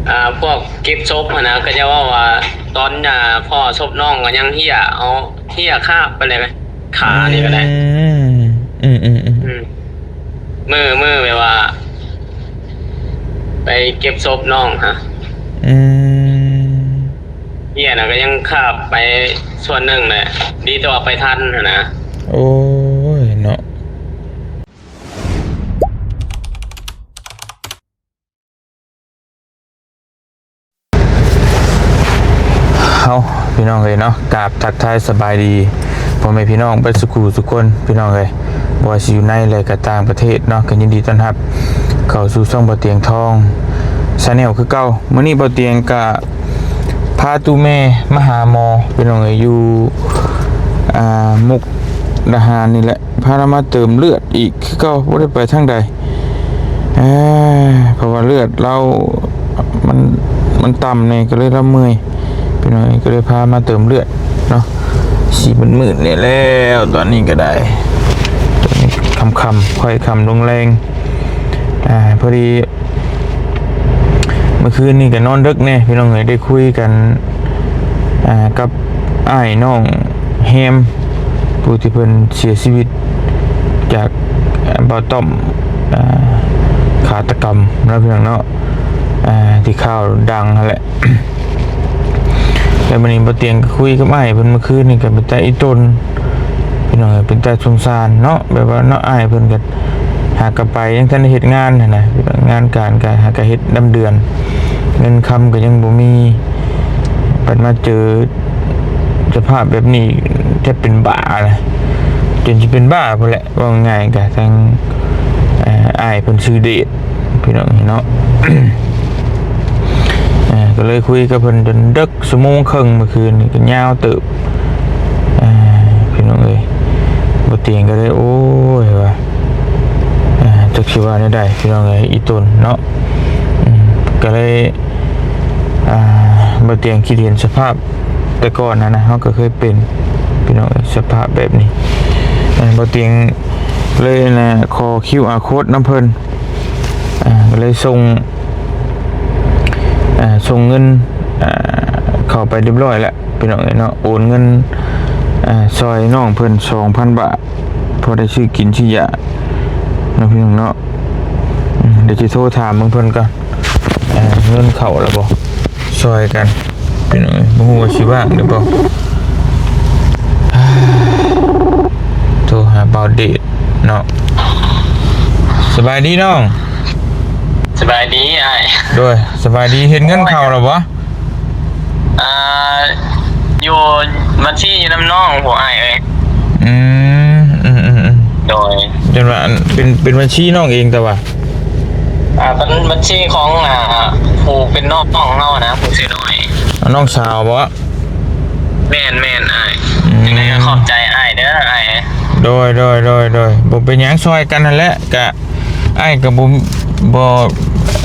ອ່າ ພວກເກັບສົບຫັ້ນນະ ເຂົາເຈົ້າເວົ້າວ່າ ຕອນ ອ່າ ພໍ້ສົບນ້ອງກໍຍັງເຮ້ຍ ເອົາເຮ້ຍຄາບໄປເລີຍ ຂານີ້ກໍໄດ້ ອືມ ອືມ ອືມ ອືມ ອືມ ມື້ ມື້ແບບວ່າ ໄປເກັບສົບນ້ອງຫັ້ນ ອືມ ເຮ້ຍນະ ກໍຍັງຄາບໄປສ່ວນໜຶ່ງແຫຼະ ດີແຕ່ວ່າໄປທັນຫັ້ນນະ ໂອ້ຍເນາະ. ເຮົາ ພີ່ນ້ອງເອີຍເນາະ ກາບທັກທາຍສະບາຍດີພໍ່ແມ່ພີ່ນ້ອງເບິດສູ່ຄູ່ສູ່ຄົນ ພີ່ນ້ອງເອີຍ ບໍ່ວ່າຊິຢູ່ໃນ ແລະກະຕ່າງປະເທດເນາະ ກໍຍິນດີຕ້ອນຮັບເຂົ້າສູ່ຊ່ອງບ່າວຕຽງທອງ Channel ຄືເກົ່າ. ມື້ນີ້ບ່າວຕຽງກະພາຕູ້ແມ່ມາຫາໝໍ ພີ່ນ້ອງເອີຍ ຢູ່ ອ່າ ມຸກດາຫານນີ້ແຫຼະ ພາລາມາເຕີມເລືອດອີກຄືເກົ່າ ບໍ່ໄດ້ໄປທາງໃດ ເພາະວ່າເລືອດລາວມັນ ມັນຕ່ຳແດ່ ກໍເລີຍລາວເມື່ອຍ ພີ່ນ້ອງເອີຍ ກໍເລີຍພາມາເຕີມເລືອດເນາະ. ຊິມືດໆແດ່ແລ້ວ ຕອນນີ້ກໍໄດ້ ຕອນນີ້ຄ່ຳໆ ຄ່ອຍຄ່ຳລົງແລງ ອ່າ ພໍດີ ເມື່ອຄືນນີ້ກໍນອນເດິກແດ່ພີ່ນ້ອງເອີຍ ໄດ້ຄຸຍກັນ ອ່າ ກັບອ້າຍນ້ອງແຮມ ຜູ້ທີ່ເພິ່ນເສຍຊີວິດຈາກ ອ່າ ບ່າວຕ້ອມ ອ່າ ຄາດຕະກຳເນາະ ພີ່ນ້ອງເນາະ ອ່າ ທີ່ຂ່າວດັງຫັ້ນແຫຼະ. ແລ້ວມື້ນີ້ບ່າວຕຽງກໍຄຸຍກັບອ້າຍເພິ່ນ ເມື່ອຄືນນີ້ກໍເປັນຕາອີ່ຕົນ ພີ່ນ້ອງເອີຍ ເປັນຕາສົງສານເນາະ ແບບວ່າເນາະ ອ້າຍເພິ່ນກໍຫາກໍໄປ ຍັງທັນໄດ້ເຮັດງານຫັ້ນນະ ງານການກໍຫາກໍເຮັດນຳເດືອນ ເງິນຄຳກໍຍັງບໍ່ມີ ບັດມາເຈີສະພາບແບບນີ້ແທບເປັນບ້ານະ ຈົນຊິເປັນບ້າພຸ້ນແຫຼະ ເວົ້າງ່າຍໆ ກໍທາງ ເອີ ອ້າຍເພິ່ນຊື່ເດດ ພີ່ນ້ອງເນາະ ເອີ ກໍເລີຍຄຸຍກັບເພິ່ນຈົນເດິກ ຊົ່ວໂມງເຄິ່ງມື້ຄືນນີ້ ກໍຍາວເຕີບ ເອີ ພີ່ນ້ອງເອີຍ ບ່າວຕຽງກໍເລີຍ ໂອ້ຍ ວ່າ ເອີ ຈັກຊິວ່າແນວໃດ ພີ່ນ້ອງເອີຍ ອີ່ຕົນເນາະ ອືມ ກໍເລີຍ ອ່າ ບ່າວຕຽງຄິດເຫັນສະພາບແຕ່ກ່ອນຫັ້ນນະ ເຮົາກໍເຄີຍເປັນ ພີ່ນ້ອງເອີຍ ສະພາບແບບນີ້ ເອີ ບ່າວຕຽງເລີຍນະ ຂໍຄິວອາໂຄດນຳເພິ່ນ ອ່າ ກໍເລີຍສົ່ງ ອ່າ ສົ່ງເງິນ ອ່າ ເຂົ້າໄປຮຽບຮ້ອຍແລ້ວ ພີ່ນ້ອງເອີຍເນາະ ໂອນເງິນ ອ່າ ຊ່ອຍນ້ອງເພິ່ນສອງພັນບາດ ພໍໄດ້ຊື້ກິນຊື້ຢາເນາະ ພີ່ນ້ອງເນາະ ອືມ ດຽວຊິໂທຖາມເບິ່ງເພິ່ນກ່ອນ ເອີ ເງິນເຂົ້າແລ້ວບໍ່ ຊ່ອຍກັນ ພີ່ນ້ອງເອີຍ ບໍ່ຮູ້ວ່າຊິວ່າງຫຼືບໍ່ ໂທຫາບ່າວເດດເນາະ ສະບາຍດີນ້ອງ ສະບາຍດີອ້າຍ ໂດຍ ສະບາຍດີ ເຫັນເງິນເຂົ້າແລ້ວບໍ່? ອ່າ ຢູ່ບັນຊີຢູ່ນຳນ້ອງພຸ້ນອ້າຍເອີຍ ອືມ ອືມໆໆ ໂດຍ ເປັນວ່າ ອັນ ເປັນ ເປັນບັນຊີນ້ອງເອງແຕ່ວ່າ ອ່າ ເປັນບັນຊີຂອງ ອ່າ ຜູ້ເປັນນ້ອງເຮົານະ ຜູ້ຊື່ນ້ອຍ ນ້ອງສາວບໍ່? ແມ່ນໆ ອ້າຍ ອືມ ຈັ່ງໃດກໍຂອບໃຈອ້າຍເດີອ້າຍ ໂດຍໆໆໆ ບໍ່ເປັນຫຍັງ ຊ່ອຍກັນຫັ້ນແຫຼະ ກະ ອ້າຍກໍບໍ່ ບໍ່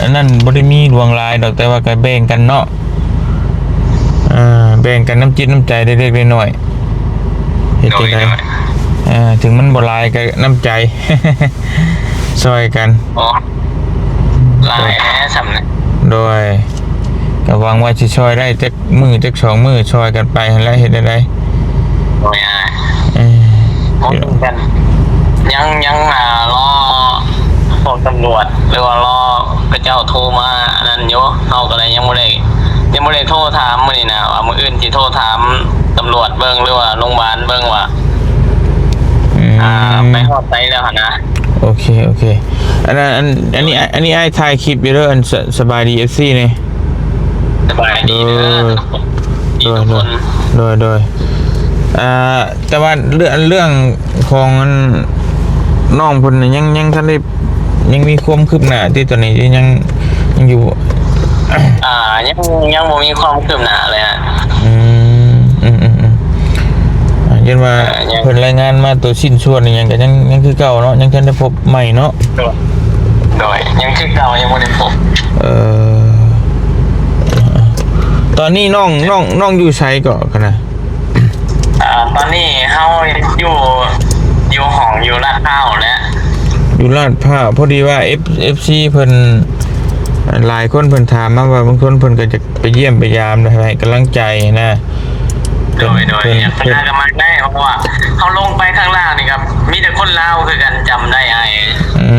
ອັນນັ້ນ ບໍ່ໄດ້ມີຫຼວງຫຼາຍດອກ ແຕ່ວ່າກໍແບ່ງກັນເນາະ ເອີ ແບ່ງກັນນ້ຳຈິດນ້ຳໃຈເລັກໆນ້ອຍໆ ເຮັດຈັ່ງໃດ ໂດຍໆ ເອີ ເຖິງມັນບໍ່ຫຼາຍກໍນ້ຳໃຈ ຊ່ອຍກັນ ໂອ້ ຫຼາຍແດ່ສ່ຳນີ້ ໂດຍ ກໍຫວັງວ່າຊິຊ່ອຍໄດ້ຈັກ ມື້ຈັກສອງມື້ຊ່ອຍກັນໄປຫັ້ນແຫຼະ ເຮັດແນວໃດ ໂດຍ ອ່າ ເອີ ຍັງ ຍັງ ອ່າ ລໍພວກຕຳຫຼວດ ຫຼືວ່າລໍເຂົາເຈົ້າໂທມາອັນນັ້ນຢູ່ ເຮົາກໍເລີຍຍັງບໍ່ໄດ້ ຍັງບໍ່ໄດ້ໂທຖາມມື້ນີ້ນະ ວ່າມື້ອື່ນຊິໂທຖາມຕຳຫຼວດເບິ່ງ ຫຼືວ່າໂຮງບານເບິ່ງວ່າ ອືມ ອ່າ ໄປຮອດໃສແລ້ວຫັ້ນນະ ໂອເຄ ໂອເຄ ອັນນັ້ນ ອັນ ອັນນີ້ ອັນນີ້ອ້າຍຖ່າຍຄລິບຢູ່ເດີ ອັນ ສະ ສະບາຍດີ ເອັຟຊີ ນີ້ ສະບາຍດີເດີ ໂດຍ ທຸກຄົນ ໂດຍ ໂດຍ ອ່າ ແຕ່ວ່າເລື່ອງ ເລື່ອງຂອງອັນ ນ້ອງເພິ່ນນີ້ ຍັງ ຍັງທັນໄດ້ ຍັງມີຄວາມຄືບໜ້າຕິ ຕອນນີ້ຍັງ ຍັງຢູ່ ອ່າ ຍັງ ຍັງບໍ່ມີຄວາມຄືບໜ້າເລີຍ ອືມ ອືມໆໆ ອ່າ ຢ້ານວ່າ ເອີ ຍັງ ເພິ່ນລາຍງານມາໂຕຊິ້ນສ່ວນອີ່ຫຍັງກໍຍັງ ຍັງຄືເກົ່າເນາະ ຍັງທັນໄດ້ພົບໃໝ່ເນາະ ໂດຍ ໂດຍ ຍັງຄືເກົ່າ ຍັງບໍ່ໄດ້ພົບ ເອີ ຕອນນີ້ນ້ອງ ນ້ອງ ນ້ອງຢູ່ໃສເກາະ ກັນນະ? ອ່າ ຕອນນີ້ເຮົາຢູ່ ຢູ່ຫ້ອງຢູ່ລາດພ້າວແຫຼະ ຢູ່ລາດພ້າວ ພໍດີວ່າ ເອັຟ ເອັຟຊີ ເພິ່ນ ຫຼາຍຄົນເພິ່ນຖາມມາວ່າ ບາງຄົນເພິ່ນກໍຈະໄປຢ້ຽມໄປຢາມ ໃຫ້ກຳລັງໃຈນະ. ໂດຍໆ ເພິ່ນ ເພິ່ນ ເພິ່ນກໍມັກໄດ້ ເພາະວ່າເຮົາລົງໄປຂ້າງລ່າງນີ້ກໍມີແຕ່ຄົນລາວຄືກັນ ຈຳໄດ້ອ້າຍ. ອື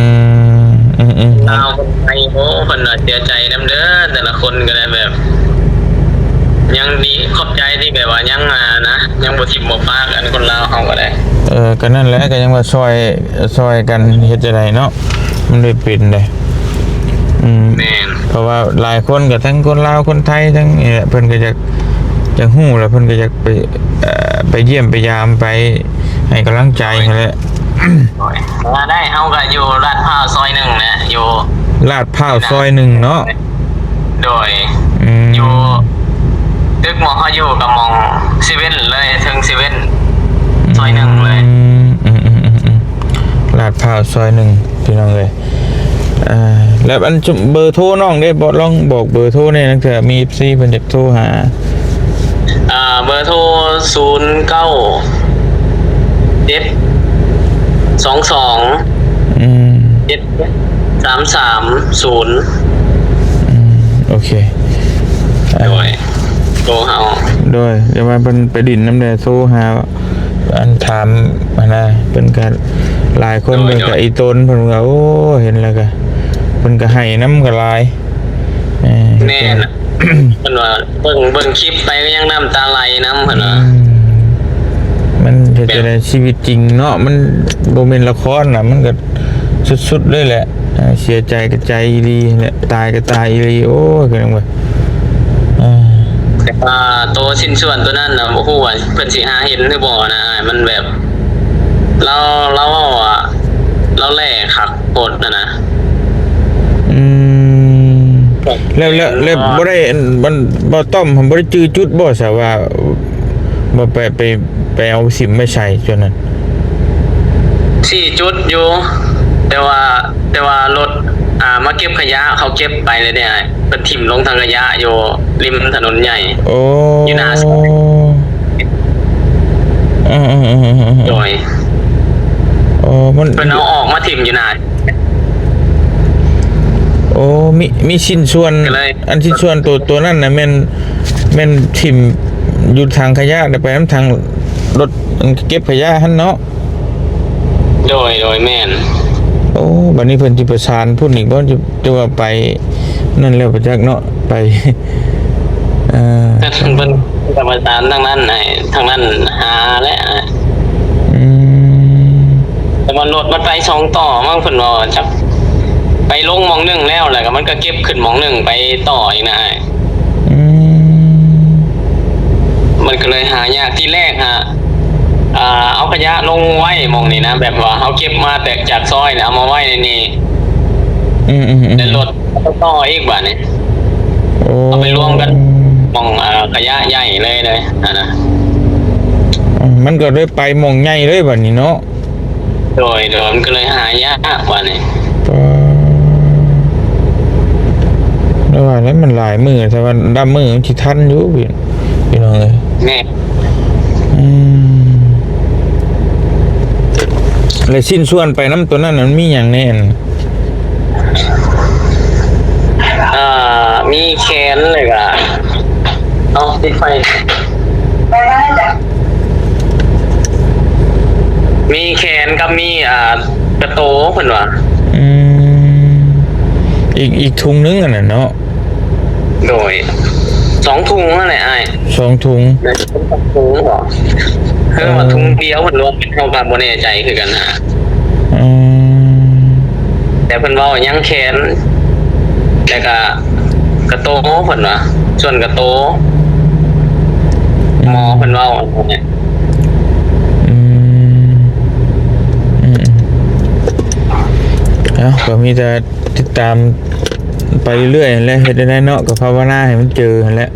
ມ ອືມໆ ລາວຄົນໄທ ໂອ້ ເພິ່ນວ່າເສຍໃຈນຳເດີ ແຕ່ລະຄົນກໍໄດ້ແບບ ຍັງດີ ຂອບໃຈທີ່ແບບວ່າຍັງ ອ່າ ນະ ຍັງບໍ່ຖິ້ມບໍ່ປະກັນ ຄົນລາວເຮົາກໍໄດ້. ເອີ ກໍນັ້ນແຫຼະ ກໍຍັງວ່າຊ່ອຍ ຊ່ອຍກັນເຮັດຈັ່ງໃດເນາະ ມັນໄດ້ເປັນເດ້. ອືມ ແມ່ນ ເພາະວ່າຫຼາຍຄົນກໍທັງຄົນລາວຄົນໄທທັງນີ້ແຫຼະ ເພິ່ນກໍຢາກ ຢາກຮູ້ ແລ້ວເພິ່ນກໍຢາກໄປ ເອີ ໄປຢ້ຽມໄປຢາມ ໄປໃຫ້ກຳລັງໃຈຫັ້ນແຫຼະ. ໂດຍ ວ່າໄດ້ ເຮົາກໍຢູ່ລາດພ້າວຊອຍໜຶ່ງແຫຼະ ຢູ່ລາດພ້າວຊອຍໜຶ່ງເນາະ. ໂດຍ ອືມ ຢູ່ຕຶກໝ່ອງເຮົາຢູ່ກັບໝ່ອງເຊເວັນເລີຍ ເທິງເຊເວັນ ອືມ ຊອຍໜຶ່ງເລີຍ. ອືມໆໆໆ ລາດພ້າວຊອຍໜຶ່ງ ພີ່ນ້ອງເອີຍ. ອ່າ ແລ້ວອັນເບີໂທນ້ອງເດ້ ບອກ ລອງບອກເບີໂທແດ່ ລາງເທື່ອມີເອັຟຊີເພິ່ນຢາກໂທຫາ. ອ່າ ເບີໂທ ສູນເກົ້າເຈັດ ສອງສອງ ອືມ ເຈັດ ສາມສາມສູນ. ອືມ ໂອເຄ ໂດຍ ໂທຫາ ໂດຍ ຢ່າວ່າເພິ່ນໄປດິນນຳແດ່ ໂທຫາ ອັນ ຖາມຫັ້ນນະ ເພິ່ນກໍຫຼາຍຄົນ ໂດຍ ເພິ່ນກໍ ໂດຍ ອີ່ຕົນ ເພິ່ນກໍ ໂອ້ ເຫັນແລ້ວກໍ ເພິ່ນກໍໄຫ້ນຳກໍຫຼາຍ. ເອີ ແມ່ນ ເພິ່ນວ່າເບິ່ງ ເບິ່ງຄລິບໄປກໍຍັງນ້ຳຕາໄຫຼນຳ ເພິ່ນວ່າ ອືມ ມັນເຮັດຈັ່ງໃດ ແບບ ຊີວິດຈິງເນາະ ມັນບໍ່ແມ່ນລະຄອນນະ ມັນກໍສຸດໆເລີຍແຫຼະ. ເອີ ເສຍໃຈກໍໃຈອີ່ຫຼີແຫຼະ ຕາຍກໍຕາຍອີ່ຫຼີ. ໂອ້ຍ ຄືຫຍັງວະ ເອີ ແຕ່ວ່າໂຕຊິ້ນສ່ວນໂຕນັ້ນນະ ບໍ່ຮູ້ວ່າເພິ່ນຊິຫາເຫັນຫຼືບໍ່ນະ ມັນແບບ ລາວ ລາວເວົ້າວ່າ ລາວແຫຼກຄັກໂພດຫັ້ນນະ. ອືມ ແລ້ວ ແລ້ວ ແລ້ວບໍ່ໄດ້ ອັນ ມັນ ບໍ່ຕ້ອມ ບໍ່ໄດ້ຈື່ຈຸດບໍ່ ຊະວ່າ ບໍ່ໄປ ໄປ ໄປເອົາຖິ້ມໄວ້ໃສ ຈຸດນັ້ນ? ສີ່ຈຸດຢູ່ ແຕ່ວ່າ ແຕ່ວ່າລົດ ອ່າ ມາເກັບຂະຫຍະ ເຂົາເກັບໄປແລ້ວເດ້ ເພິ່ນຖິ້ມລົງຖັງຂະຫຍະຢູ່ລິມຖະໜົນໃຫຍ່. ໂອ້ ຢູ່ໜ້າ ເອີໆໆໆໆ ໂດຍ ໂອ້ ມັນ ເພິ່ນເອົາອອກມາຖິ້ມຢູ່ໜ້າ. ໂອ້ ມີ ມີຊິ້ນສ່ວນ ກໍເລີຍ ອັນຊິ້ນສ່ວນໂຕ ໂຕນັ້ນນະ ແມ່ນ ແມ່ນຖິ້ມຢູ່ຖັງຂະຫຍະ ແລ້ວໄປນຳຖັງລົດເກັບຂະຫຍະຫັ້ນເນາະ? ໂດຍ ໂດຍ ແມ່ນ. ໂອ້ ບັດນີ້ເພິ່ນຊິປະສານພຸ້ນອີກບໍ່? ຈະ ຈະວ່າໄປນັ້ນແລ້ວປະຈັກເນາະ ໄປ ເອີ ເພິ່ນ ເພິ່ນກໍປະສານທາງນັ້ນໃຫ້ ທາງນັ້ນຫາແຫຼະ. ອືມ ແຕ່ວ່າລົດມັນໄປສອງຕໍ່ມັ້ງ ເພິ່ນວ່າ ຈັກໄປລົງໝ່ອງໜຶ່ງແລ້ວ ແລ້ວກໍມັນກໍເກັບຂຶ້ນໝ່ອງໜຶ່ງໄປຕໍ່ອີກນະ. ອືມ ມັນກໍເລີຍຫາຍາກ. ທີແລກຫາ ອ່າ ເອົາຂະຫຍະລົງໄວ້ໝ່ອງນີ້ນະ ແບບວ່າເຮົາເກັບມາແຕ່ຈາກຊອຍແລ້ວເອົາມາໄວ້ໃນນີ້. ອືມໆໆ ແລ້ວລົດ ຕໍ່ອີກບາດນີ້. ໂອ້ ເອົາໄປລວມກັນໝ່ອງ ອ່າ ຂະຫຍະໃຫຍ່ເລີຍ ເລີຍຫັ້ນນະ. ອືມ ມັນກໍໄດ້ໄປໝ່ອງໃຫຍ່ເລີຍບາດນີ້ເນາະ. ໂດຍ ໂດຍ ມັນກໍເລີຍຫາຍາກບາດນີ້. ປາ ແຕ່ວ່າແລ້ວມັນຫຼາຍມື້ ແຕ່ວ່າດຳມື້ມັນຊິທັນຢູ່ ພີ່ ພີ່ນ້ອງເອີຍ. ແມ່ນ. ອືມ ແລ້ວຊິ້ນສ່ວນໄປນຳຕົວນັ້ນ ມັນມີຫຍັງແດ່? ອ່າ ມີແຂນ ແລ້ວກະ ເອົາ ຕິດໄຟ ມີແຂນກັບມີ ອ່າ ກະໂຕ ເພິ່ນວ່າ. ອືມ ອີກ ອີກທຸງໜຶ່ງຫັ້ນນະເນາະ. ໂດຍ ສອງທຸງຫັ້ນແຫຼະອ້າຍ. ສອງທຸງ ແມ່ນສອງທຸງບໍ ເອີ ຫຼືວ່າທຸງດຽວ ເພິ່ນລວມເປັນ ເຮົາກໍບໍ່ແນ່ໃຈຄືກັນນະ. ອືມ ແຕ່ເພິ່ນເວົ້າຫຍັງແຂນ ແລ້ວກະກະໂຕ ເພິ່ນວ່າ ສ່ວນກະໂຕ ໝໍເພິ່ນເວົ້າ. ອືມ ອືມ ເອົາ ກໍມີແຕ່ ຕິດຕາມໄປເລື້ອຍໆ ຫັ້ນແຫຼະ ເຮັດແນວໃດເນາະ ກໍພາວະນາໃຫ້ມັນເຈີຫັ້ນແຫຼະ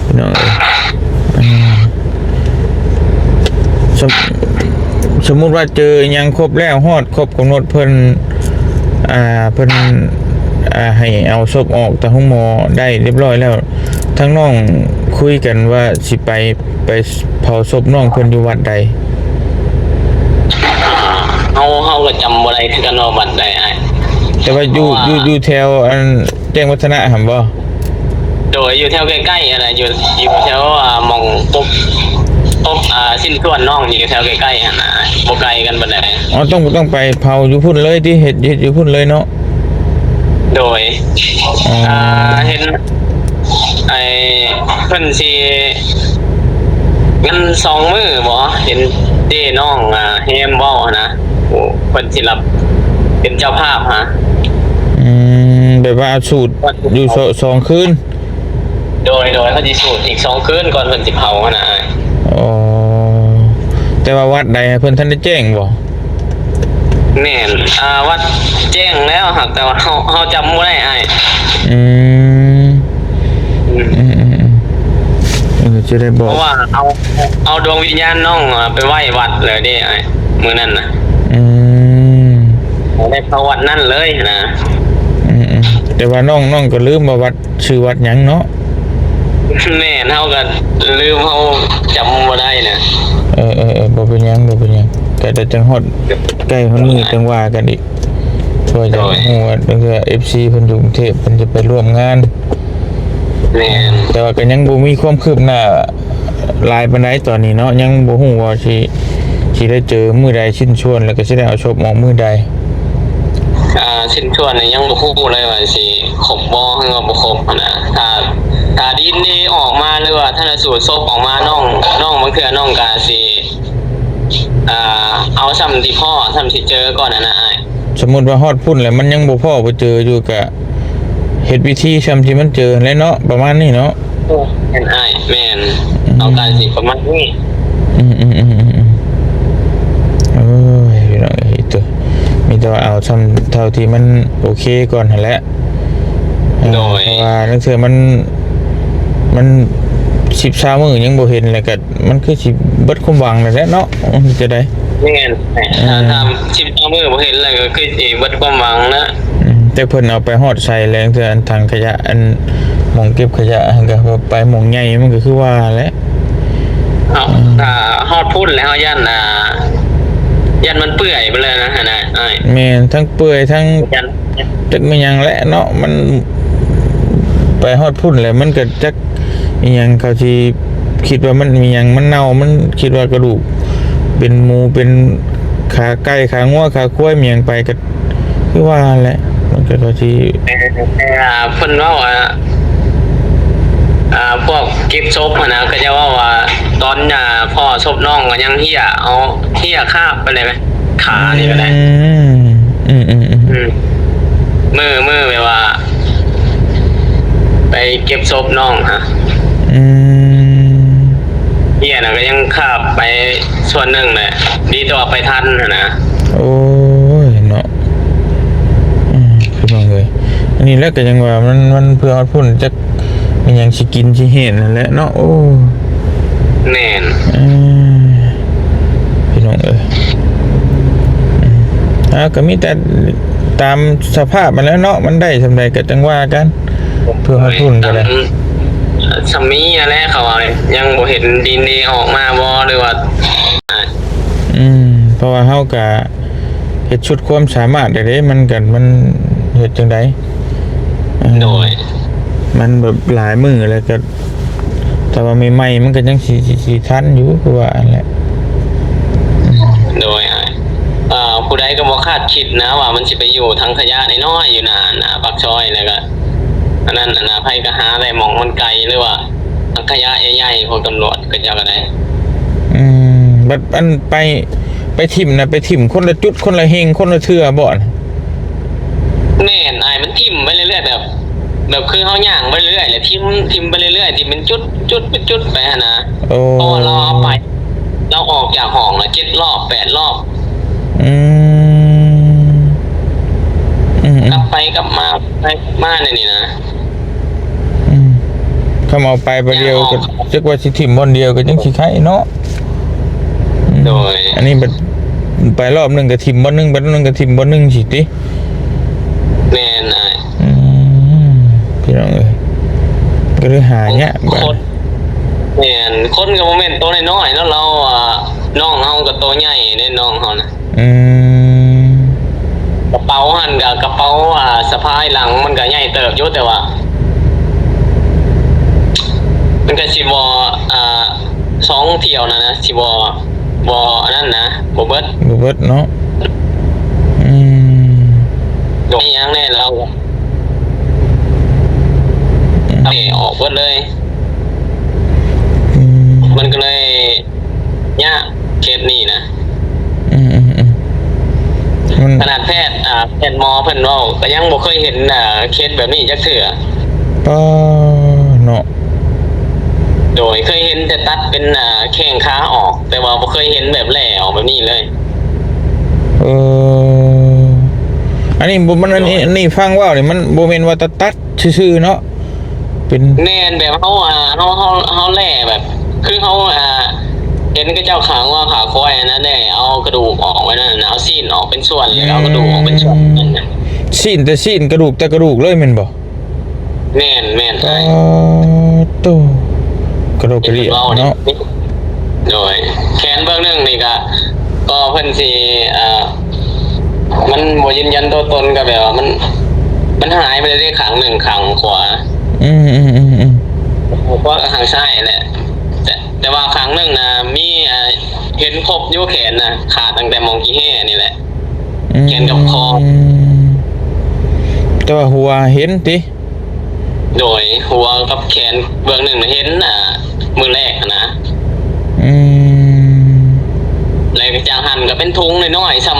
ພີ່ນ້ອງເອີຍ. ອືມ ສົມ ສົມມຸດວ່າເຈີອີ່ຫຍັງຄົບແລ້ວ ຮອດຄົບກຳນົດເພິ່ນ ອ່າ ເພິ່ນ ອ່າ ໃຫ້ເອົາສົບອອກຈາກໂຮງໝໍໄດ້ຮຽບຮ້ອຍແລ້ວ ທາງນ້ອງຄຸຍກັນວ່າຊິໄປ ໄປເຜົາສົບນ້ອງເພິ່ນຢູ່ວັດໃດ? ເຮົາ ເຮົາກໍຈຳບໍ່ໄດ້ຄືກັນວ່າວັດໃດອ້າຍ. ແຕ່ວ່າຢູ່ ເພາະວ່າ ຢູ່ ຢູ່ແຖວອັນ ແຈ້ງວັດທະນະຫັ້ນບໍ່? ໂດຍ ຢູ່ແຖວໃກ້ໆຫັ້ນນະ ຢູ່ ຢູ່ແຖວ ອ່າ ໝ່ອງປົບ ປົບ ອ່າ ຊິ້ນສ່ວນນ້ອງນີ້ ຢູ່ແຖວໃກ້ໆຫັ້ນນະ ບໍ່ໄກກັນປານໃດ. ອໍ ຕ້ອງ ຕ້ອງໄປເຜົາຢູ່ພຸ້ນເລີຍຕິ? ເຮັດ ເຮັດຢູ່ພຸ້ນເລີຍເນາະ? ໂດຍ ອໍ ອ່າ ເຫັນ ໄອ້ ເພິ່ນຊິ ມັນສອງມື້ບໍ? ເຫັນເຈ້ນ້ອງ ອ່າ ແຮມເວົ້າຫັ້ນນະ ໂອ້ ເພິ່ນຊິຮັບເປັນເຈົ້າພາບຫາ. ອືມ ແບບວ່າສູດຢູ່ສອງ ສອງຄືນ? ໂດຍ ໂດຍ ເພິ່ນຊິສູດອີກສອງຄືນກ່ອນເພິ່ນຊິເຜົາຫັ້ນນະອ້າຍ. ອໍ ແຕ່ວ່າວັດໃດເພິ່ນທັນໄດ້ແຈ້ງບໍ? ແມ່ນ ອ່າ ວັດແຈ້ງແລ້ວ ຫາກແຕ່ວ່າເຮົາ ເຮົາຈຳບໍ່ໄດ້ອ້າຍ. ອືມ ອືມ ອືມ ອືມ ເອີ ຈະໄດ້ບອກ ເພາະວ່າເອົາ ເອົາດວງວິນຍານນ້ອງ ອ່າ ໄປໄວ້ວັດແລ້ວເດ້ອ້າຍ ມື້ນັ້ນນະ. ອືມ ໄດ້ເຂົ້າວັດນັ້ນເລີຍນະ. ອືມ ອືມ ແຕ່ວ່ານ້ອງ ນ້ອງກໍລືມວ່າວັດ ຊື່ວັດຫຍັງເນາະ? ແມ່ນ ເຮົາກໍລືມ ເຮົາຈຳບໍ່ໄດ້ນະ. ເອີ ເອີ ເອີ ບໍ່ເປັນຫຍັງ ບໍ່ເປັນຫຍັງ ກໍໄດ້ຈັ່ງຮອດໃກ້ຮອດມື້ຈັ່ງວ່າກັນອີກ ເພື່ອຈະ ໂດຍ ຮູ້ວ່າບາງເທື່ອເອັຟຊີເພິ່ນຢູ່ກຸງເທບ ເພິ່ນຈະໄປຮ່ວມງານ. ແມ່ນ ແຕ່ວ່າກໍຍັງບໍ່ມີຄວາມຄືບໜ້າຫຼາຍປານໃດຕອນນີ້ເນາະ ຍັງບໍ່ຮູ້ວ່າຊິ ຊິໄດ້ເຈີມື້ໃດ ຊິ້ນສ່ວນ ແລ້ວກໍຊິໄດ້ເອົາສົບອອກມື້ໃດ. ອ່າ ຊິ້ນສ່ວນນີ້ຍັງບໍ່ຮູ້ເລີຍວ່າຊິຄົບບໍ່ ຫຼືວ່າບໍ່ຄົບຫັ້ນນະ. ຖ້າ ຖ້າດີເອັນເອອອກມາ ຫຼືວ່າທັນນະສູດສົບອອກມາ ນ້ອງ ນ້ອງບາງເທື່ອນ້ອງກໍຊິ ອ່າ ເອົາຊ່ຳທີ່ພໍ້ ຊ່ຳທີ່ເຈີກ່ອນຫັ້ນນະອ້າຍ. ສົມມຸດວ່າຮອດພຸ້ນແລ້ວ ມັນຍັງບໍ່ພໍ້ບໍ່ເຈີຢູ່ ກະເຮັດພິທີຊ່ຳທີ່ມັນເຈີແຫຼະເນາະ ປະມານນີ້ເນາະ. ແມ່ນອ້າຍ ແມ່ນ ອືມ ເອົາການຊິປະມານນີ້. ອືມໆໆໆ ໂອ້ຍ ພີ່ນ້ອງເອີຍ ໂຕ ມີແຕ່ວ່າເອົາຊ່ຳເທົ່າທີ່ມັນໂອເຄກ່ອນຫັ້ນແຫຼະ. ໂດຍ ເພາະວ່າລາງເທື່ອມັນ ມັນສິບຊາວມື້ຍັງບໍ່ເຫັນ ແລ້ວກໍມັນຄືຊິເບິດຄວາມຫວັງແລ້ວແຫຼະເນາະ ເຮັດຈັ່ງໃດ. ແມ່ນ ເອີ ຖ້າ ຖ້າສິບຊາວມື້ບໍ່ເຫັນແລ້ວ ກໍຄືຊິເບິດຄວາມຫວັງນະ. ອືມ ແຕ່ເພິ່ນເອົາໄປຮອດໃສແລ້ວ ເທື່ອອັນຖັງຂະຫຍະ ອັນໝ່ອງເກັບຂະຫຍະຫັ້ນ ກໍໄປໝ່ອງໃຫຍ່ ມັນກໍຄືວ່າແຫຼະ. ເຮົາ ອືມ ຖ້າຮອດພຸ້ນແລ້ວ ເຮົາຢ້ານ ອ່າ ຢ້ານມັນເປື່ອຍໄປເລີຍນະ ຫັ້ນນະອ້າຍ. ແມ່ນ ທັງເປື່ອຍ ທັງ ຢ້ານ ຈັກແມ່ນຫຍັງແຫຼະເນາະ ມັນໄປຮອດພຸ້ນແລ້ວ ມັນກໍຈັກອີ່ຫຍັງ ເຂົາຊິຄິດວ່າມັນມີຫຍັງ ມັນເນົ່າ ມັນຄິດວ່າກະດູກ ເປັນໝູ ເປັນຂາໄກ່ ຂາງົວ ຂາຄວາຍ ມີຫຍັງໄປ ກໍຄືວ່າແຫຼະ ມັນກໍ ເຂົາຊິ ແຕ່ ແຕ່ເພິ່ນເວົ້າວ່າ ອ່າ ພວກເກັບສົບຫັ້ນນະ ເຂົາເຈົ້າເວົ້າວ່າ ຕອນ ອ່າ ພໍ້ສົບນ້ອງກໍຍັງເຫ້ຍ ເອົາເຫ້ຍຄາບໄປເລີຍ ຂານີ້ກໍໄດ້. ອືມ ອືມໆໆ ອືມ ມື້ ມື້ແບບວ່າ ໄປເກັບສົບນ້ອງຫັ້ນ ອືມ ເຫ້ຍນະ ກໍຍັງຄາບໄປສ່ວນໜຶ່ງແຫຼະ ດີແຕ່ວ່າໄປທັນຫັ້ນນະ. ໂອ້ຍເນາະ ອືມ ພີ່ນ້ອງເອີຍ ອັນນີ້ແຫຼະກໍຍັງວ່າມັນ ມັນເພື່ອຮອດພຸ້ນ ຈັກມີຫຍັງຊິກິນຊິເຫັນຫັ້ນແຫຼະເນາະ. ໂອ້ ແມ່ນ ເອີ ພີ່ນ້ອງເອີຍ ອືມ ອ່າ ກໍມີແຕ່ຕາມສະພາບຫັ້ນແຫຼະເນາະ ມັນໄດ້ສ່ຳໃດກໍຈັ່ງວ່າກັນ ເພື່ອຮອດພຸ້ນກໍໄດ້ ສ່ຳມີຫັ້ນແຫຼະ ເຂົາວ່າ ຍັງບໍ່ເຫັນດີເອັນເອອອກມາບໍ່ ຫຼືວ່າ ອືມ ເພາະວ່າເຮົາກະເຮັດສຸດຄວາມສາມາດແລ້ວເດ້ ມັນກະ ມັນເຮັດຈັ່ງໃດ ໂດຍ ມັນແບບຫຼາຍມື້ແລ້ວກະ ຖ້າວ່າໃໝ່ໆ ມັນກໍຍັງຊິ ຊິ ຊິທັນຢູ່ ຄືວ່າຫັ້ນແຫຼະ ອືມ ໂດຍ ອ່າ ຜູ້ໃດກໍບໍ່ຄາດຄິດນະວ່າມັນຊິໄປຢູ່ຖັງຂະຫຍະນ້ອຍໆ ຢູ່ໜ້າ ໜ້າປາກຊອຍ ແລ້ວກະ ອັນນັ້ນ ອັນນະ ໃຜກໍຫາໄດ້ ໝ່ອງມັນໄກ ຫຼືວ່າຖັງຂະຫຍະໃຫຍ່ໆ ພວກຕຳຫຼວດເຂົາເຈົ້າກໍໄດ້ ອືມ ບັດອັນໄປ ໄປຖິ້ມນະ ໄປຖິ້ມຄົນລະຈຸດ ຄົນລະເຮັງ ຄົນລະເທື່ອບໍ່ນະ? ແມ່ນອ້າຍ ມັນຖິ້ມໄປເລື້ອຍໆ ແບບ ແບບຄືເຮົາຍ່າງໄປເລື້ອຍໆ ແລ້ວຖິ້ມ ຖິ້ມໄປເລື້ອຍໆ ທີ່ເປັນຈຸດ ຈຸດ ເປັນຈຸດໄປຫັ້ນນະ. ໂອ້ ເພາະວ່າລາວເອົາໄປ ລາວອອກຈາກຫ້ອງລະເຈັດລອບ ແປດລອບ ອືມ ອືມໆ ກັບໄປກັບມາ ໄປກັບມາແນວນີ້ນະ. ອືມ ຄຳເອົາໄປບາດດຽວ ຢ່າອອກ ກໍຈັກວ່າຊິຖິ້ມບ່ອນດຽວກໍຈັ່ງຊິໄຄເນາະ. ອືມ ໂດຍ ອັນນີ້ບັດໄປລອບໜຶ່ງກໍຖິ້ມບ່ອນໜຶ່ງ ບັດໜຶ່ງກໍຖິ້ມບ່ອນໜຶ່ງຊີ້ຕິ. ແມ່ນອ້າຍ ອືມ ພີ່ນ້ອງເອີຍ ກໍເລີຍຫາຍາກບາດ ຄົນ ແມ່ນ ຄົນກໍບໍ່ແມ່ນໂຕນ້ອຍໆເນາະ ລາວ ອ່າ ນ້ອງເຮົາກໍໂຕໃຫຍ່ເດ້ ນ້ອງເຮົານະ. ອືມ ກະເປົາຫັ້ນກະ ກະເປົາ ອ່າ ສະພາຍຫຼັງມັນກະໃຫຍ່ເຕີບຢູ່ ແຕ່ວ່າ ມັນກະຊິບໍ່ ອ່າ ສອງຖ້ຽວນັ້ນນະ ຊິບໍ່ ບໍ່ອັນນັ້ນນະ ບໍ່ເບິດ ບໍ່ເບິດເນາະ. ອືມ ໂດຍ ອີຫຍັງແດ່ລາວ ອືມ ເອ ອອກເບິດເລີຍ. ອືມ ມັນກະເລີຍຍາກເຄສນີ້ນະ. ອືມໆໆ ມັນ ຂະໜາດແພດ ອ່າ ແພດໝໍເພິ່ນເວົ້າກະຍັງບໍ່ເຄີຍເຫັນ ອ່າ ເຄສແບບນີ້ຈັກເທື່ອ. ປ້າ ເນາະ. ໂດຍ ເຄີຍເຫັນແຕ່ຕັດເປັນ ອ່າ ແຂ້ງຂາອອກ ແຕ່ວ່າບໍ່ເຄີຍເຫັນແບບແລ່ອອກແບບນີ້ເລີຍ. ເອີ ອັນນີ້ບໍ່ ມັນ ອັນນີ້ ໂດຍ ອັນນີ້ຟັງເວົ້ານີ້ ມັນບໍ່ແມ່ນວ່າຕັດ ຊື່ໆ ເນາະ ເປັນ ແມ່ນ ແບບເຮົາ ອ່າ ເຮົາ ເຮົາ ເຮົາແລ່ແບບ ຄືເຮົາ ອ່າ ເຫັນເຂົາເຈົ້າຂາງົວຂາຄວາຍຫັ້ນນະ ແລ່ເອົາກະດູກອອກໄວ້ນັ້ນນະ ເອົາຊີ້ນອອກເປັນສ່ວນ ແລ້ວກະເອົາກະດູກອອກເປັນສ່ວນນັ້ນນະ. ຊີ້ນແຕ່ຊີ້ນ ກະດູກແຕ່ກະດູກເລີຍແມ່ນບໍ່? ແມ່ນ ແມ່ນ ປາດໂທ້ ກະໂດກກະເດຍເນາະ. ໂດຍ ແຂນເບື້ອງໜຶ່ງນີ້ກະ ກໍເພິ່ນຊິ ເອີ ມັນບໍ່ຢືນຢັນຕົວຕົນ ກະແບບວ່າມັນ ມັນຫາຍໄປເລີຍເດ້ ຂ້າງໜຶ່ງ ຂ້າງຂວາ. ອືມໆໆໆ ຂວາກັບຂ້າງຊ້າຍແຫຼະ ແຕ່ ແຕ່ວ່າຂ້າງໜຶ່ງນະ ມີ ເຫັນຄົບຢູ່ແຂນນະ ຂາດຕັ້ງແຕ່ໝ່ອງຂີ້ແຮ່ນີ້ແຫຼະ ອືມ ແຂນກັບຄໍ. ແຕ່ວ່າຫົວເຫັນຕິ? ໂດຍ ຫົວກັບແຂນເບື້ອງໜຶ່ງນະເຫັນ ອ່າ ມື້ແລກຫັ້ນນະ. ອືມ ແລ້ວກະຈາກຫັ້ນກະເປັນທຸງນ້ອຍໆ ຊ່ຳ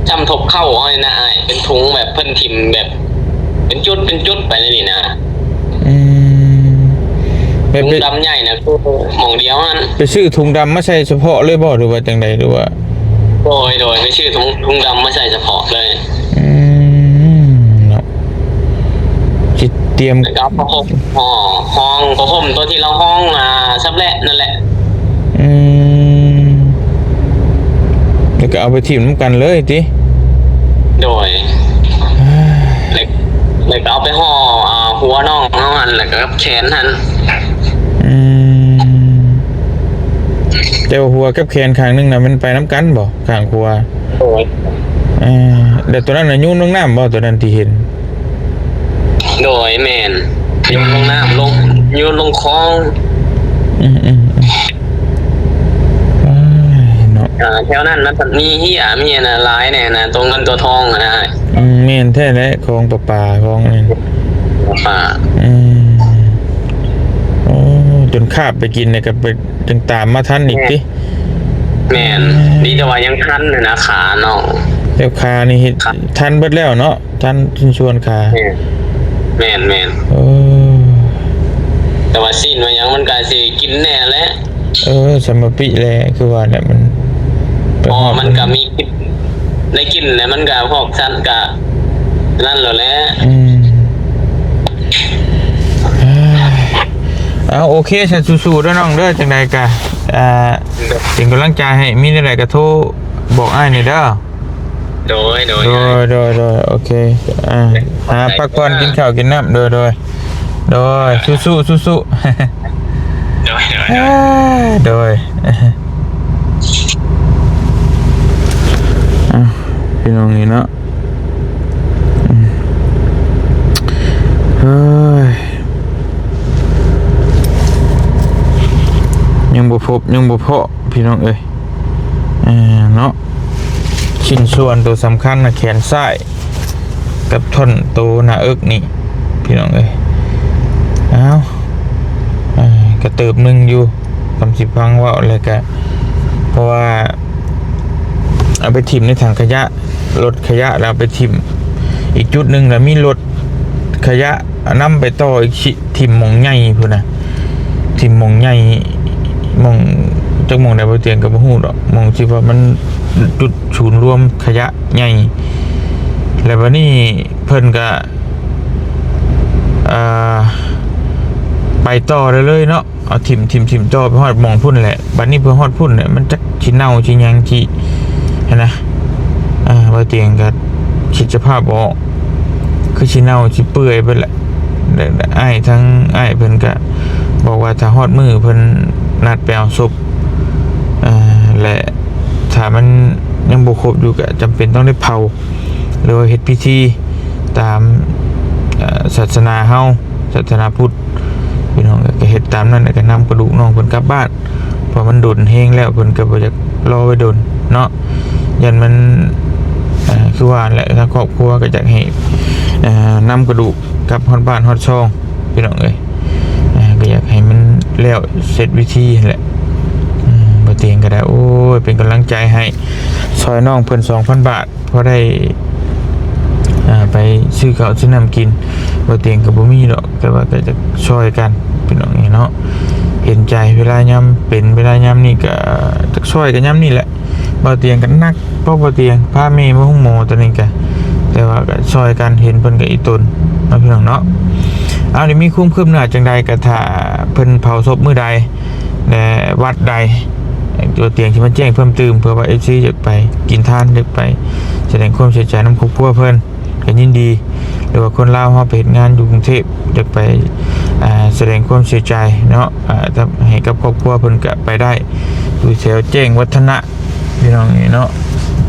ຊ່ຳທົບເຂົ່າເຮົານີ້ນະອ້າຍ ເປັນທຸງແບບເພິ່ນຖິ້ມແບບເປັນຈຸດເປັນຈຸດໄປແນວນີ້ນະ. ອືມ ແບບ ທຸງດຳໃຫຍ່ນະ ຄືໝ່ອງດຽວຫັ້ນ. ໄປຊື້ຖົງດຳມາໃສ່ສະເພາະເລີຍບໍ່ ຫຼືວ່າຈັ່ງໃດ ຫຼືວ່າ? ໂດຍ ໂດຍ ໄປຊື້ຖົງ ຖົງດຳມາໃສ່ສະເພາະເລີຍ. ອືມ ເນາະ ຊິຕຽມ ແລ້ວກະເອົາຜ້າຫົ່ມ ຫໍ່ ຫ້ອງຜ້າຫົ່ມໂຕທີ່ລາວຫ້ອງ ອ່າ ຊຳແຫຼະນັ້ນແຫຼະ. ອືມ ແລ້ວກະເອົາໄປຖິ້ມນຳກັນເລີຍຕິ? ໂດຍ ແລ້ວ ແລ້ວກະເອົາໄປຫໍ່ ອ່າ ຫົວນ້ອງເຮົາຫັ້ນ ແລ້ວກະກັບແຂນຫັ້ນ. ອືມ ແຕ່ວ່າຫົວກັບແຂນຂ້າງໜຶ່ງນະ ມັນໄປນຳກັນບໍ່? ຂ້າງຂວາ. ໂດຍ ເອີ ແລ້ວໂຕນັ້ນນະໂຍນລົງນ້ຳບໍ່ ໂຕນັ້ນທີ່ເຫັນ? ໂດຍ ແມ່ນ ໂຍນລົງນ້ຳ ລົງ ໂຍນລົງຄອງ. ອືມໆໆ ເອີ ເນາະ ອ່າ ແຖວນັ້ນມັນມີເຮ້ຍ ມີອັນນະຫຼາຍແດ່ນະ ໂຕເງິນໂຕທອງຫັ້ນນະ. ອືມ ແມ່ນແທ້ແຫຼະ ຄອງປະປາ ຄອງອັນນັ້ນ ປະປາ. ອືມ ໂອ້ ຈົນຄາບໄປກິນນີ້ກະໄປ ຈັ່ງຕາມມາທັນອີກຕິ? ແມ່ນ ດີແຕ່ວ່າຍັງທັນນະ ຂານ້ອງ ແລ້ວຂານີ້ເຮັດ ຂາ ທັນເບິດແລ້ວເນາະ ທັນຊິນສ່ວນຂາ. ແມ່ນ ແມ່ນໆ ເອີ ແຕ່ວ່າຊີ້ນວ່າຫຍັງມັນກະຊິກິນແດ່ແຫຼະ. ເອີ ສຳມະປິແຫຼະ ຄືວ່າແຫຼະ ມັນ ເພາະວ່າມັນກະມີ ໄດ້ກິນແລ້ວມັນກະພວກສັດກະນັ້ນແລ້ວແຫຼະ. ອືມ ເອີ ເອົາ ໂອເຄ ຊັ້ນ ສູ້ໆ ເດີນ້ອງເດີ ຈັ່ງໃດກະ ອ່າ ເປັນກຳລັງໃຈໃຫ້ ມີແນວໃດກະໂທບອກອ້າຍແດ່ເດີ. ໂດຍ ໂດຍ ໂດຍ ໂດຍ ໂດຍ ໂອເຄ ອ່າ ຫາພັກຜ່ອນ ກິນເຂົ້າກິນນ້ຳ ໂດຍ ໂດຍ ໂດຍ ສູ້ໆ ສູ້ໆ ໂດຍ ໂດຍ ໂດຍ ອ່າ ໂດຍ ອ່າ ພີ່ນ້ອງນີ້ເນາະ ເອີຍ ຍັງບໍ່ພົບ ຍັງບໍ່ພໍ້ ພີ່ນ້ອງເອີຍ ເອີ ເນາະ ຊິ້ນສ່ວນໂຕສຳຄັນນະ ແຂນຊ້າຍ ກັບທ່ອນໂຕໜ້າເອິກນີ້ ພີ່ນ້ອງເອີຍ ເອົ້າ ເອີ ກະເຕີບໜຶ່ງຢູ່ ຄຳຊິຟັງເວົ້າ ແລ້ວກະ ເພາະວ່າ ເອົາໄປຖິ້ມໃນຖັງຂະຫຍະ ລົດຂະຫຍະ ແລ້ວເອົາໄປຖິ້ມອີກຈຸດໜຶ່ງ ແລ້ວມີລົດຂະຫຍະນຳໄປຕໍ່ອີກ ຖິ້ມໝ່ອງໃຫຍ່ພຸ້ນນະ ຖິ້ມໝ່ອງໃຫຍ່ ໝ່ອງ ຈັກໝ່ອງໃດບໍ່ຕຽງກະບໍ່ຮູ້ດອກ ໝ່ອງທີ່ວ່າມັນຈຸດສູນລວມຂະຫຍະໃຫຍ່ ແລ້ວບາດນີ້ເພິ່ນກະ ເອີ ໄປຕໍ່ໄດ້ເລີຍເນາະ ເອົາຖິ້ມ ຖິ້ມ ຖິ້ມຕໍ່ໄປຮອດໝ່ອງພຸ້ນແຫຼະ ບາດນີ້ເພິ່ນຮອດພຸ້ນແຫຼະ ມັນຈັກຊິເນົ່າຊິຫຍັງຊິຫັ້ນນະ ເອີ ບໍ່ຕຽງກະຄິດສະພາບບໍ່ອອກ ຄືຊິເນົ່າຊິເປື່ອຍເບິດແຫຼະ ແລະ ອ້າຍ ທາງອ້າຍເພິ່ນກະບອກວ່າຖ້າຮອດມື້ເພິ່ນນັດໄປເອົາສົບ ເອີ ແລະ ຖ້າມັນຍັງບໍ່ຄົບຢູ່ກະຈຳເປັນຕ້ອງໄດ້ເຜົາ ຫຼືວ່າເຮັດພິທີຕາມ ເອີ່ ສາສະໜາເຮົາ ສາສະໜາພຸດ ພີ່ນ້ອງເອີຍ ກໍເຮັດຕາມນັ້ນ ແລ້ວກໍນຳກະດູກນ້ອງເພິ່ນກັບບ້ານ ເພາະມັນດົນແຮງແລ້ວ ເພິ່ນກໍບໍ່ຢາກລໍໄວ້ດົນເນາະ ຢ້ານມັນ ເອີ່ ຄືວ່າແຫຼະ ທາງຄອບຄົວກໍຢາກໃຫ້ ເອີ່ ນຳກະດູກກັບຮອດບ້ານຮອດຊ່ອງ ພີ່ນ້ອງເອີຍ ເອີ່ ກໍຢາກໃຫ້ມັນແລ້ວເສັດພິທີຫັ້ນແຫຼະ ອືມ ບ່າວຕຽງກໍໄດ້ ໂອ້ຍ ເປັນກຳລັງໃຈໃຫ້ ຊ່ອຍນ້ອງເພິ່ນສອງພັນບາດ ພໍໄດ້ ອ່າ ໄປຊື້ເຂົ້າຊື້ນ້ຳກິນ ບ່າວຕຽງກໍບໍ່ມີດອກ ແຕ່ວ່າກໍຈະຊ່ອຍກັນ ພີ່ນ້ອງເອີຍເນາະ ເຫັນໃຈ ເວລາຍາມເປັນ ເວລາຍາມນີ້ກໍຈັກຊ່ອຍກັນຍາມນີ້ແຫຼະ ບ່າວຕຽງກໍໜັກ ເພາະບ່າວຕຽງພາແມ່ມາໂຮງໝໍຕອນນີ້ກໍ ແຕ່ວ່າກໍຊ່ອຍກັນ ເຫັນເພິ່ນກໍອີ່ຕົນເນາະ ພີ່ນ້ອງເນາະ ເອົາ ນີ້ມີຄວາມຄືບໜ້າຈັ່ງໃດກໍຖ້າເພິ່ນເຜົາສົບມື້ໃດ ແລະ ວັດໃດ ຕົວຕຽງທີ່ມາແຈ້ງເພີ່ມຕື່ມ ເພື່ອວ່າເອັຟຊີຢາກໄປກິນທານ ຢາກໄປສະແດງຄວາມເສຍໃຈນຳຄອບຄົວເພິ່ນ ກໍຍິນດີ ຫຼືວ່າຄົນລາວເຮົາໄປເຮັດງານຢູ່ກຸງເທບ ຢາກໄປ ອ່າ ສະແດງຄວາມເສຍໃຈເນາະ ອ່າ ກັບ ໃຫ້ກັບຄອບຄົວເພິ່ນ ກໍໄປໄດ້ ຢູ່ແຖວແຈ້ງວັດທະນະ ພີ່ນ້ອງເອີຍເນາະ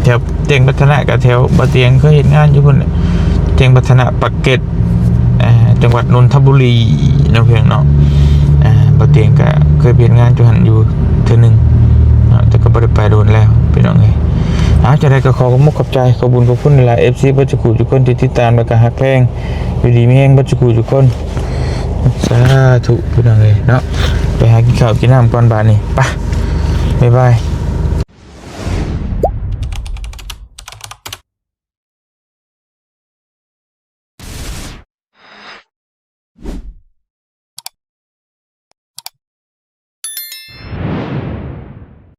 ແຖວແຈ້ງວັດທະນະ ກໍແຖວບ່າວຕຽງເຄີຍເຮັດງານຢູ່ພຸ້ນແຫຼະ ແຈ້ງວັດທະນະ ປາກເກຣັດ ອ່າ ຈັງຫວັດນົນທະບູລີເນາະ ພີ່ນ້ອງເນາະ ອ່າ ບ່າວຕຽງກໍເຄີຍໄປເຮັດງານຢູ່ຫັ້ນຢູ່ເທື່ອໜຶ່ງເນາະ ແຕ່ກໍບໍ່ໄດ້ໄປດົນແລ້ວ ພີ່ນ້ອງເອີຍ ເອົາ ຈັ່ງໃດກໍຂໍຂອບອົກຂອບໃຈ ຂອບບຸນຂອບຄຸນຫຼາຍໆ ເອັຟຊີ ເບິດສູ່ຜູ້ສູ່ຄົນທີ່ຕິດຕາມ ແລ້ວກໍຮັກແພງ ຢູ່ດີມີແຮງເບິດສູ່ຜູ້ສູ່ຄົນ ສາທຸ ພີ່ນ້ອງເອີຍເນາະ ໄປຫາກິນເຂົ້າກິນນ້ຳກ່ອນບາດນີ້ ໄປ ບາຍບາຍ.